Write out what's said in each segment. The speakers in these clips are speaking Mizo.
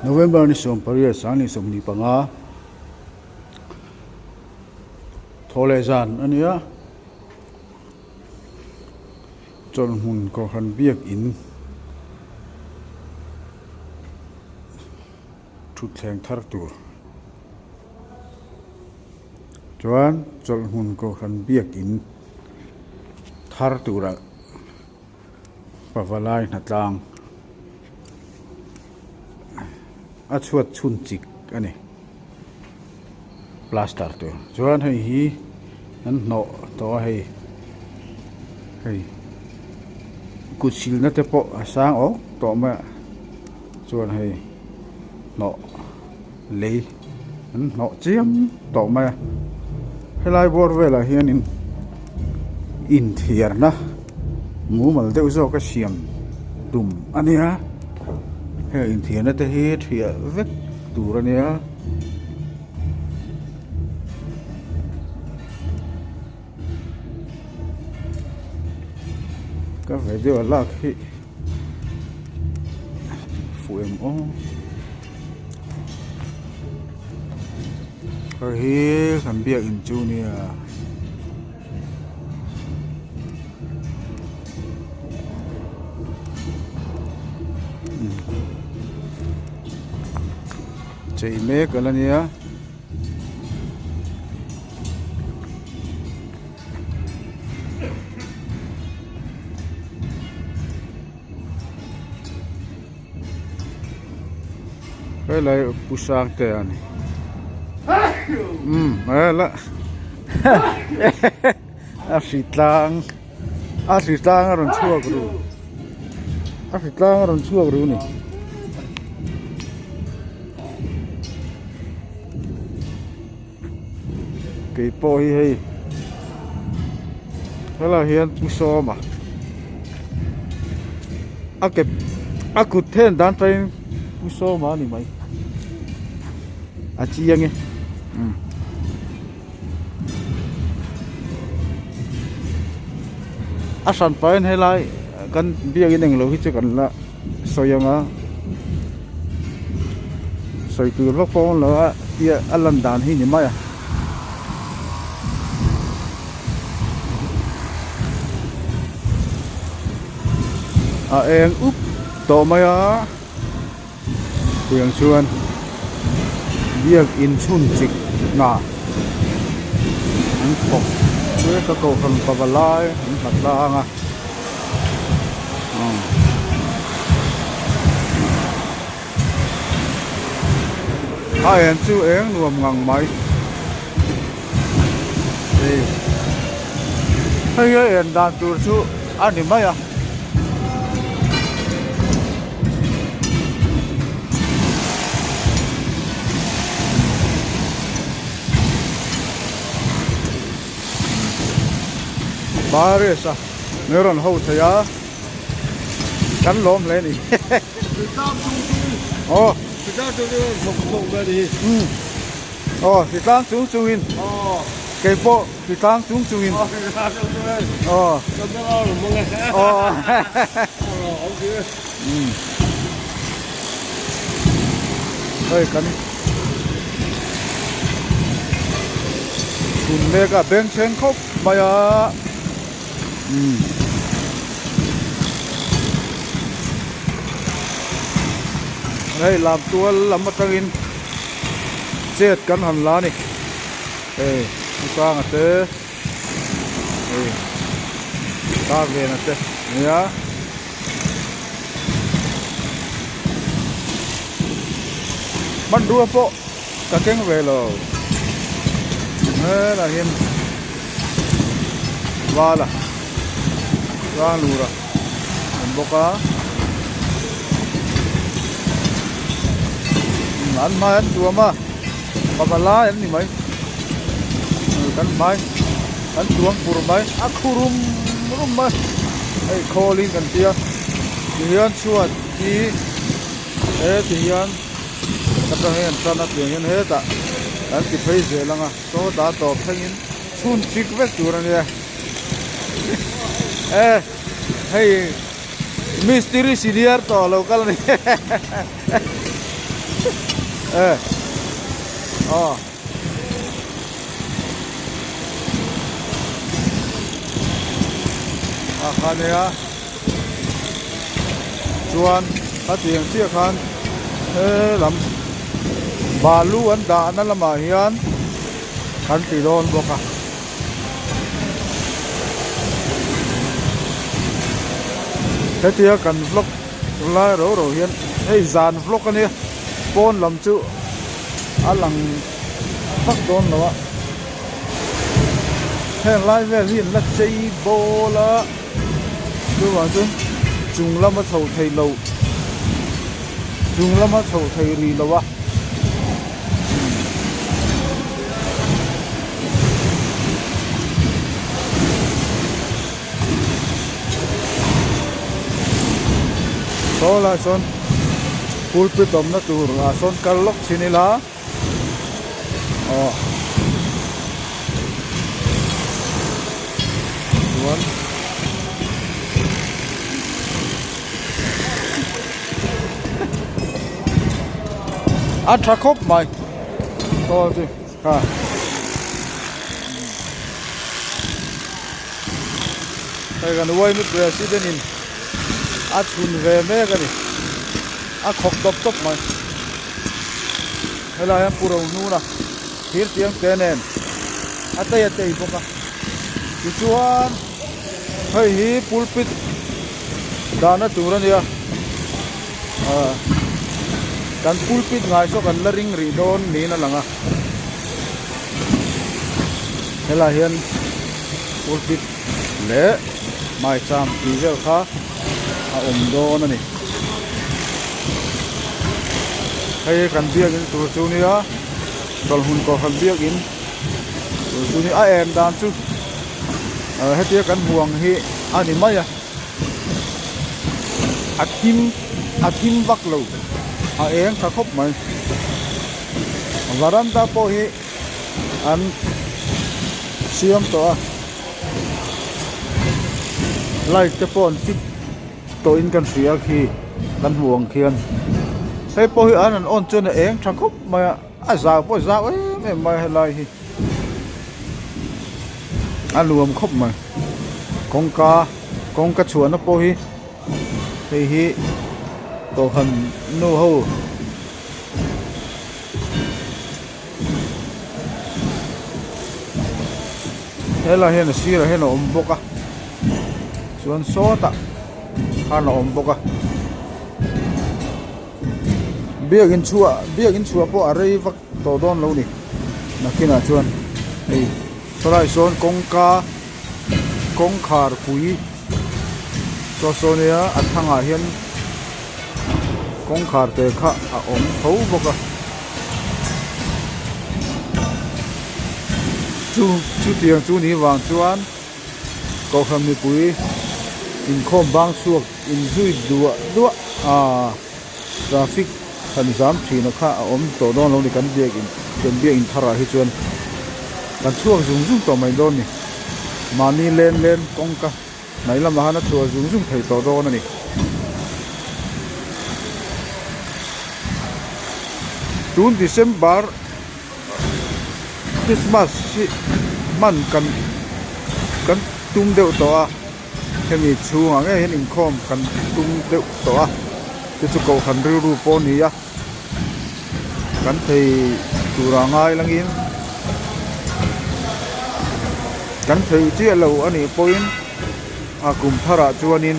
November ni 18 2025 thaw leh zan a nia chawlhhmun kohhran biakin thutthleng thar tur chuan chawlhhmun kohhran biakin thar turah pavalai hnatlang a chhuat chhun chik a ni plaster tur chuan hei hi an hnawh tawh a hei hei kut silna te pawh a sang awk tawh mai a chuan hei hnawh lei an hnawh chiam tawh mai a helai bawr velah hianin inthiarna mumal deuh zawk a siam tum a nia heng inthiarna te hi thiah vek tur a nia. Ka video lak hi fuh em aw hei hi kan biakin chu nia chei mek ala nia. Helai pu sang te a ni umm hela a hri tlang a hri tlang a rawn chhuak ru a hri tlang a rawn chhuak ru a ni. Kei pawh hi hei helaiah hian pu sawma a ke a kut then dan tangin pu sawma a ni mai a chiang e umm. A hran pahin helai kan biakin englo hi chu kan la sawi ang a sawi tur vak pawh a awm lo a tia a lan dan hi ni mai a. A eng up tawh mai a tiang chuan biakin chhun chik hna an thawk mek a kohhran pavalai an hlat tlang a. A en chu eng nuam ngang mai hei hei a en dan tur chu a ni mai a. Paris a min rawn ho thei a kan lawm hle ni aw aw hritlang chung chung in kei pawh hritlang chung chung in aw aw hei kan chhun mek a bengchheng khawp mai a umm hei lam tual lam atangin chet kan han la a ni hei Pu Sanga te hei Tarvena te nia. Hmanrua pawh ka keng ve lo helaiah hian vala tlang lura awm bawk a an hmai an tuam a pavalai an ni mai kan hmai kan tuam fur mai a khu rum rum mai hei khawlin kan tia tihian chhuat hi he ti hian atang hian tan a tiang hian hetah an ti phei zel ang a sawtah tawp thlengin chhun chik vek tur a nia e hei mistiri senior tawh lo kal a ni. E aw. A kha nia chuan a tiang chiah khan he lam balu an dahna lamah hian kan ti dawn bawk a. Hetia kan vlog lai ro ro hian hei zan vlog a nia pawn lam chu a lang vak dawn lo a heng lai vel hi an la chei bawl a chuvang chuan chung lama chho thei lo chung lama chho thei rih lo a. Saw lai sawn pulpit awmna tur ah sawn kal lawk thin ila aw chuan. A tha khawp mai saw chu kha. Hei kan uaimi president in a chhun ve mek a ni a khawk tawp tawp mai helai hian pu Rohnuna thir tiang te nen a tei a tei bawk a tichuan hei hi pulpit dahna tur a nia ah kan pulpit ngai saw kan la ring rih dawn niin a lang a helai hian pulpit leh maicham tih vel kha a awm dawn a ni hei hi kan biakin tur chu nia chawlhhmun kohhran biakin tur chu nia a en dan chu ah hetia kan hmuh ang hi a ni mai a a thim a thim vak lo a eng tha khawp mai varanda pawh hi an siam tawh a light te pawh an fit tawh in kan hria khi kan hmuh ang khian hei pawh hi an han on chuan a eng tha khawp mai a a zau pawh a zau em em mai a helai hi a nuam khawp mai kawngka kawngka chhuahna pawh hi hei hi kohhran nu ho. Helai hian a sirah hian a awm bawk a chuan sawtah khan a awm bawk a biakin chhuah biakin chhuah pawh a rei vak tawh dawn lo ni nakinah chuan hei sawlai sawn kawngka kawngkhar pui saw saw nia a thangah hian. Kawngkhar te kha a awm tho bawk a chu chutiang chu ni vang chuan kohhran mipui inkhawm bang chhuak inzui duah duah a traffic han zam thin a kha a awm tawh dawn lo ni kan biakin kan biakin tharah hi chuan kan chhuak zung zung tawh mai dawn ni mahni len len kawngka. Hnai lamah khan a chhuah zung zung thei tawh dawn a ni. Tun December Christmas hi hman kan kan tum deuh tawh a, hemi chhungah ngei hian inkhawm kan tum deuh tawh a, chu chu kohhran rilru pawh a ni a, kan thei turah ngai langin kan thei chiah lo a nih pawhin a kum tharah chuanin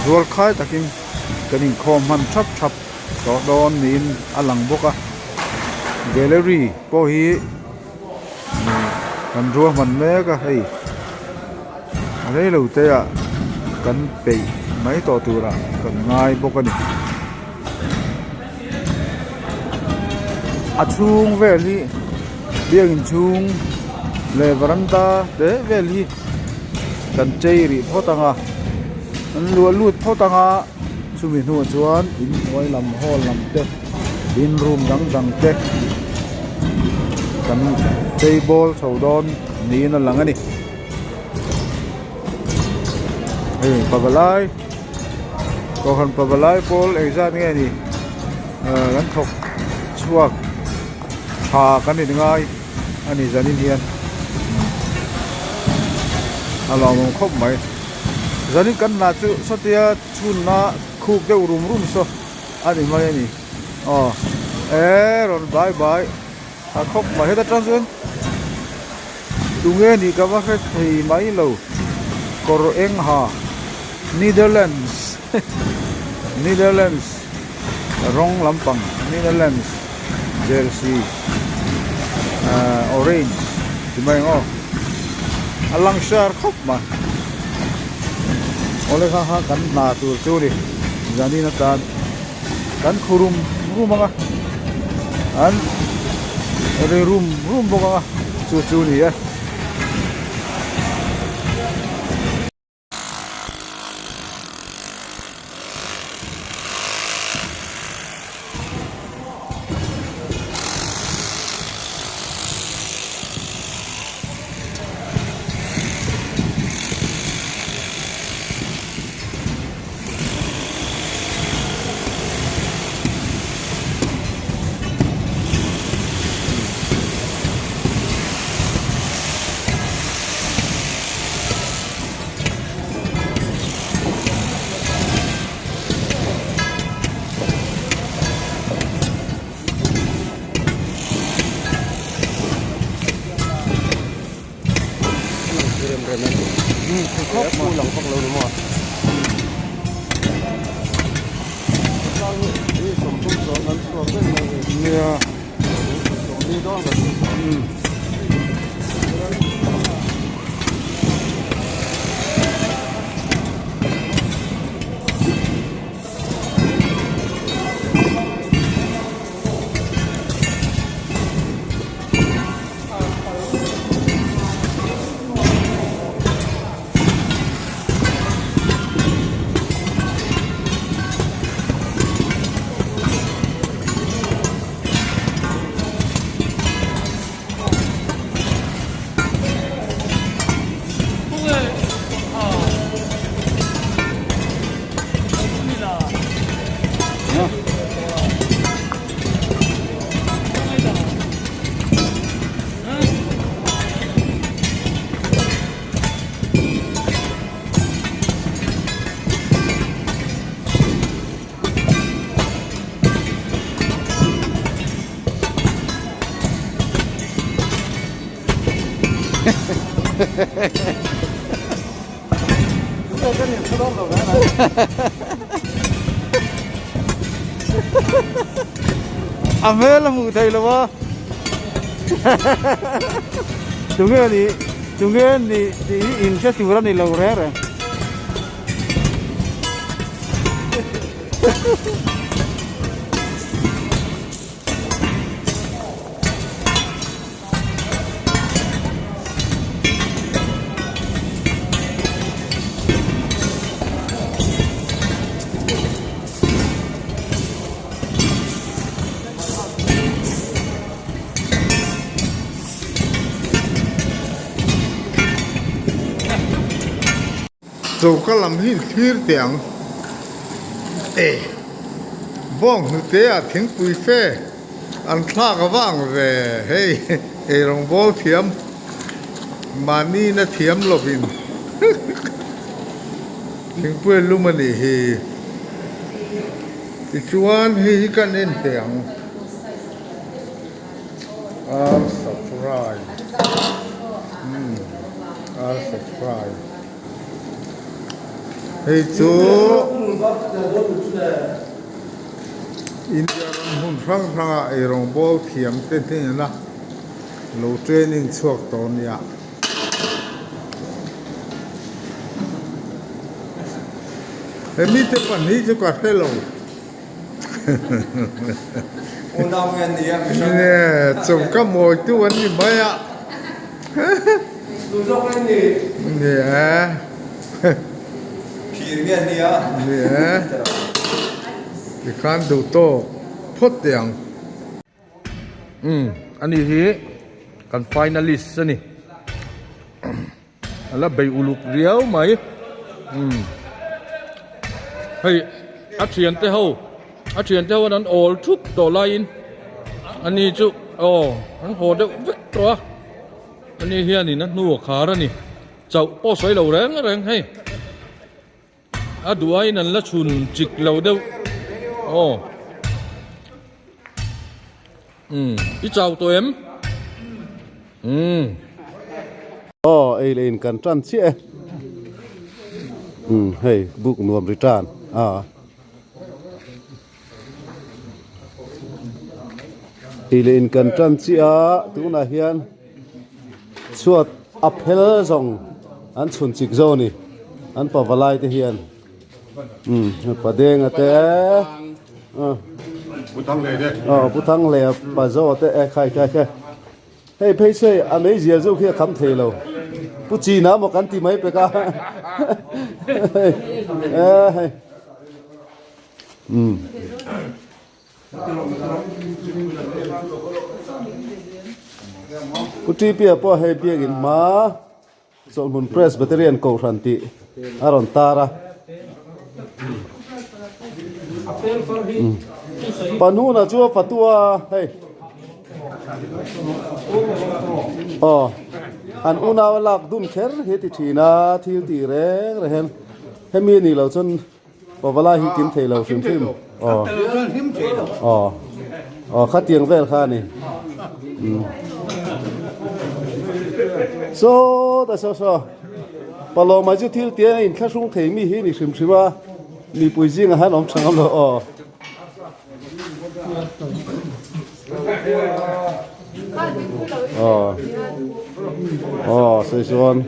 rual khai takin kan inkhawm hman thap thap tawh dawn niin a lang bawk a gallery pawh hi kan ruahman mek a hei a reilo te ah kan peih mai tawh turah kan ngai bawk a ni. A chhung vel hi biakin chhung leh varanda te vel hi kan chei rih phawt ang a an luah lut phawt ang a chumi hnuah chuan inhnuai lam hall lam te in room dang dang te kan chei bawl chho dawn niin a lang a ni hei pavalai. Kohhran pavalai pawl engzat nge ni? Kan thawk chhuak tha kan in ngai a ni zanin hian a lawmawm khawp mai. Zanin kan hna chu sawtia chhunna khuk deuh rum rum saw a ni mai a ni. Aw e rawn bai bai tha khawp mai heta tang chuan tunge nih ka va hre thei mai lo kawr eng ha Netherlands Netherlands rawng lampang Netherlands jersey ahh orange ti mai ang aw a lang sar khawp mai awle kha kha kan hna tur chu ni zanin atan kan khu rum rum ang a an ri rum rum bawk ang a chu chu a ni e. A hmel a hmuh theih lo a tunge nih tunge nih tih hi in hre tur a ni lo reng reng. Choka lam hi thlir teh ang e bawng hnute ah thingpui fe an thlak avang ve hei eirawng bawl thiam mahni na thiam lovin thingpui a lum a nih hi tichuan hei hi kan en teh ang ar safrai umm ar safrai. Hei chu India ram hmun hrang hranga eirawngbawl thiam te hnena lo training chhuak tawh nia. He mite pahnih chu ka hre lo. Chawmka mawitu an ni mai a. Ni e. Ni e. Tikhan duh tawk phawt teh ang. Umm ani hi kan finalist a ni. A la bei uluk riau mai umm hei a thiante ho. A thian te hoan an awl thup tawh laiin ani chu aw an haw deuh vek tawh a ani hianin a hnu a khar a ni chauh pawh sawi lo reng reng hei a duh aiin an la chhun chik lo deuh aw umm i chau tawh em umm. Aw ei leh in kan tan chiah e umm hei buk nuam ri tan a. Ei leh in kan tan chiah a tunah hian chhuat a phel zawng an chhun chik zo a ni an pavalai te hian umm padenga te aw pu Thangleh pa zawh te e khai khai khai. Hei phei chu hei a meizial zawk hi a kham thei lo. Pu China maw kan ti mai pek a. Hei e hei. Um. Pu TP-a pawh hei biakin hma Chawlhmun Presbyterian Kohhran tih a rawn tar a. Panhuna chu a fatu a hei. Aw an unau a lak dun kher hi ti thin a thil tih reng reng hian hemi a nih loh chuan pavalai hi kim thei lo hrim hrim. Aw aw aw khatiang vel kha a ni. Saw ta saw saw Palawma chu thil tia a inthlahrung thei mi hi ni hrim hrim a mipui zingah hian awm tha ngam lo aw. Aw aw sawi chuan.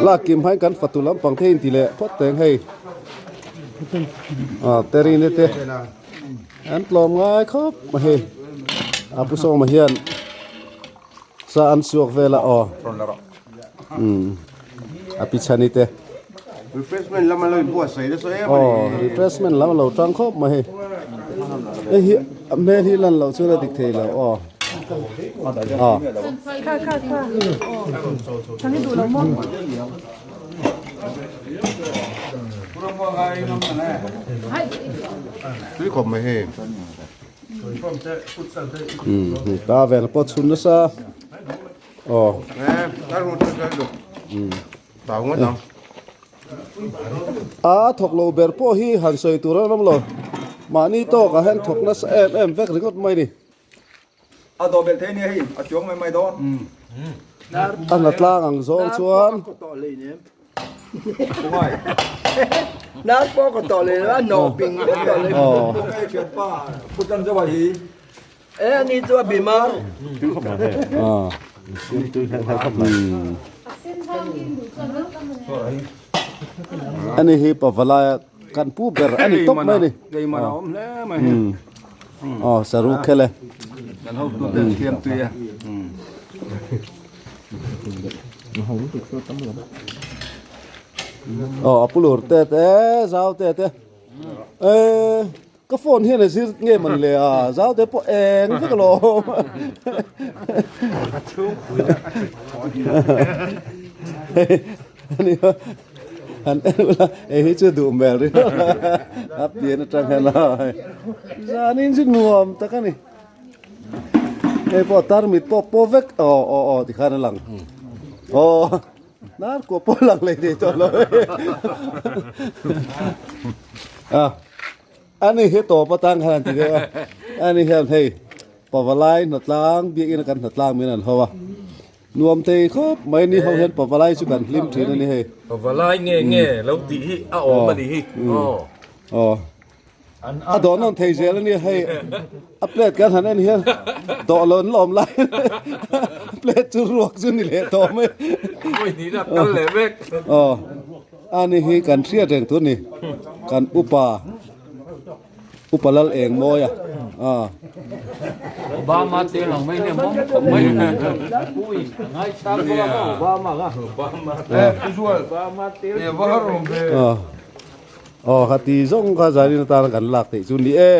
Lak kim hain kan fatu lampang te inti leh phawt teng hei ah terine te an tlawm ngai khawp mai hei a pu sawma hian sa an suak vel a aw umm a pi chhani te Refreshment lam a lo inbuatsaih nasa em a ni. Aw refreshment lam a lo tang khawp mai hei. Hei hi a hmel hi lan loh chuan a dik thei lo aw. Aw. Kha kha kha. Thang hi duh lo maw? Tui khawp mai hei. Umm ta vel pawh chhun nasa. Aw. Eh, a rut a duh. Umm. A thawk lo ber pawh hi han sawi tur an awm lo. Mahni tawkah hian thawk nasa em em vek ringawt mai ni. A dawh belh thei nia hei, a chuang mai mai dawn. A hna tlang ang zawng chuan. Nar pawh ka tawh leh a nawh ping vek tawh leh. Thianpa, Putlan Zoa hi. E ani chu a bim a. Ani hi pavalai kan pu ber ani tawp mai ni. Keimah a awm hle mai hi. Aw saru khel e. Kan hotu te an thiam tui a. Aw a pulur te te zau te te. E Ka phone hian a zir nge man le a, zau te pawh eng vek alawm. Ani han en ula hei hi chu duh hmel ri a pian atang hian a zanin chu nuam tak a ni. Hei pawh tarmit pawh paw vek aw aw aw tikhan a lang aw. Nar kuah pawh lang leh thei tawh lo a ani hi tawp atang khan an ti deuh a ani hian hei pavalai hnatlang biakin a kan hnatlang min an ho a nuam thei khawp mai ni ho hian pavalai chu kan hlim thin a ni hei pavalai nge nge lo tih hi a awm a ni hi aw aw A dawh nawn thei zel a nia hei a plate kan han en hian dawh lo an la awm lai plate chu ruak chu ni leh tawh mai aw ani hi kan hriat reng tur ni kan upa upa lal eng mawi a a Obama te lang mai nge mawm khawp mai pui ngai chang Obama ka Obama Obama te aw. Aw khati zawng kha zanin atana kan lak theih chu ni e.